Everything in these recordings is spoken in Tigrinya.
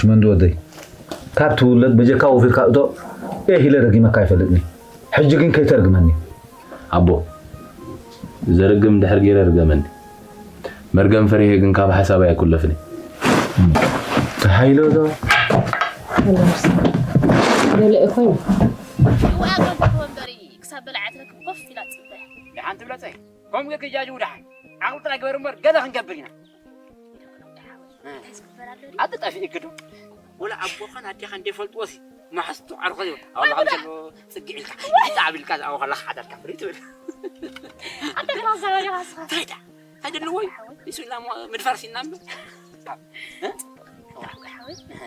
ሽመንዲ ወደይ፣ ካብ ትውለድ በጀካ ወፊርካ እቶ ኤህ ኢለ ረጊመካ ኣይፈልጥኒ። ሕጂ ግን ከይተርግመኒ። ኣቦ፣ ዘርግም ድሕር ገይረ ርገመኒ። መርገም ፈሪሄ ግን ካብ ሓሳብ ኣይኩለፍኒ። ተሃይሎ ዶ? ገለ ኮይኑ። ዋጋ ወንበሪ ክሳብ በላዓት ረክብ ኮፍ ኢላ ጽበ። ደሓን ትብለጸይ። ከምኡ ጌርኪ ጃጅ ውድሓን። ዓቕሊ ጥራይ ግበር እምበር ገለ ክንገብር ኢና። እንታይ ዝግበር ኣሎ ድዩ? ኣቲ ጠፊእኪ ዶ? ወላ ኣቦኻን ኣዴኻን እንደ ፈልጥዎ ሲ መሓዝቱ ዓርኾ ይብል። ኣውላ ከም ዘሎ ጽግዕ ኢልካ፣ ኢጣ ኣቢልካ ዝኣወኸላ ክሓዳልካ ፍሪ ትብል። ኣንተ ግራ ዘረጋ ስኻ። እንታይ ዳ? እንታይ ደለዎ እዩ? ንሱ ኢልና እሞ ምድፋር ሲና እምበር። እ? ሓወይ። እህ።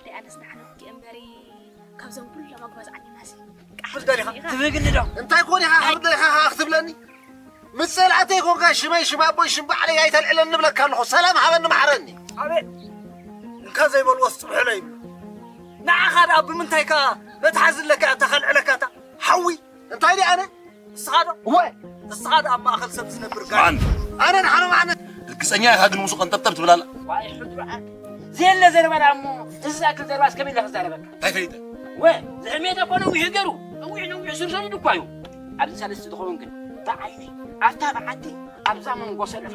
ደይ ኣነስ ንዓነ ውግእ እምበሪ ካብዞም ኩሎም ኣግባዝ ዓዲና ሲ። ክትብል ደሊኻ? ትብህግኒ ዶ? እንታይ ኮን ኢኻ ክትብል ደሊኻ ክትብለኒ? ምስ ጸላእተይ ኮንካ ሽመይ ሽም ኣቦይ ሽም ባዕለይ ኣይተልዕለን ንብለካ ኣለኹ። ሰላም ሃበኒ መሓረኒ። ኣቤት። እንካ ዘይበልዎስ ጽብሕሎ ይብሉ። ንዓኻ ደኣ ብምንታይ ከ መትሓዚ ኣለካ እታ ከልዕለካ እታ ሓዊ? እንታይ ደኣ ኣነ? ንስኻ ዶ? እወ። ንስኻ ደኣ ኣብ ማእከል ሰብ ዝነብር ጋር። ማን? ኣነ ንሓነ ማዕነ። ርግጸኛ ኢኻ ግን ምስኡ ቀንጠብጠብ ትብል ኣላ። ዋይ ሕዱራ። ዘየለ ዘረባ ደኣ እሞ እዚ ዝኣክል ዘረባስ ከመይ ኢለ ክዛረበካ? እንታይ ፈሊጠ? ወ፣ ዝሕሜተ እኮ ነዊሑ ገይሩ። ነዊሑ ነዊሑ ሱር ሰዲዱ እኳ እዩ። ኣብዚ ሳልስቲ ዝኸውን ግን ብዓይነይ ኣብታ በዓቲ ኣብዛ መንጎ ሰለፋ፣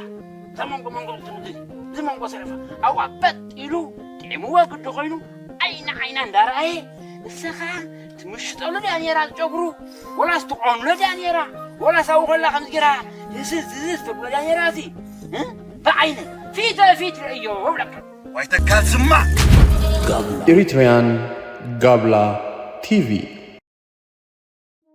እዛ መንጎ መንጎ ዝትምድል፣ እዚ መንጎ ሰለፋ ኣብኣ በጥ ኢሉ ጥዒምዎ ግዲ ኮይኑ ዓይኒ ዓይና እንዳረኣየ፣ ንሳ ኸኣ ትምሽጠሉ ድያ ነይራ ጨጉሩ፣ ወላስ ትቖንሎ ድያ ነይራ፣ ወላስ ኣብኡ ከላ ከምዚ ገይራ ህስስ ዝዝዝ ተብሎ ድያ ነይራ? እዚ፣ እ? ብዓይነ ፊተ ፊት ርእዮ እብለካ። ዋይተካ ዝማ! Eritrean Gabla T V.